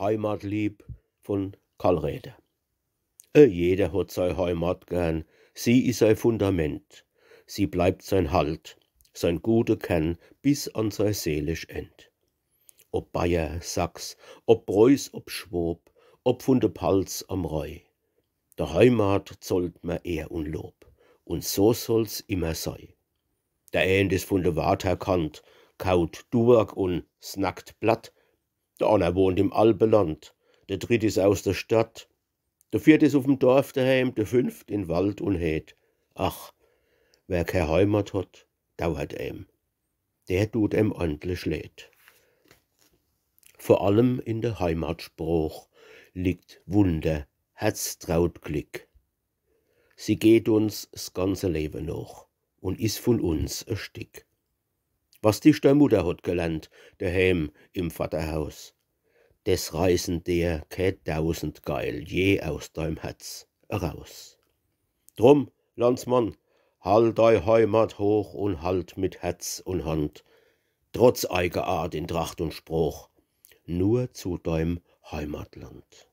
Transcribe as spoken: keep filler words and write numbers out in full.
Heimatlieb von Karl Räder. E jeder hot sei Heimat gern, sie is sei Fundament. Sie bleibt sein Halt, sein gute Kern bis an sei seelisch End. Ob Bayer, Sachs, ob Preuß, ob Schwob, ob vun de Palz am Rhei, der Heimat zollt mer Ehr un Lob, un so soll's immer sei. Der eent is vun de Wart her kannt, kaut Duwak un snackt Platt. Der anner wohnt im Alpeland, der dritt is aus der Stadt, der viert is uf'm Dorf daheim, der fünft in Wald un Heed. Ach, wer kee Heimat hot, dauert em. Der tut em ordentlich leed. Vor allem in der Heimatsprooch liegt Wunder, herztraut Glick. Sie geht uns s ganze Lewe nooch un is vun uns e Stick. Was dich dei Mutter hot gelernt, daheim im Vaterhaus, des reißen der kee dausend Geil je aus deim Herz eraus. Drum, Landsmann, halt dei Heimat hoch un halt mit Herz un Hand, trotz Eigenart in Tracht un Sprooch, nur zu deim Heimatland.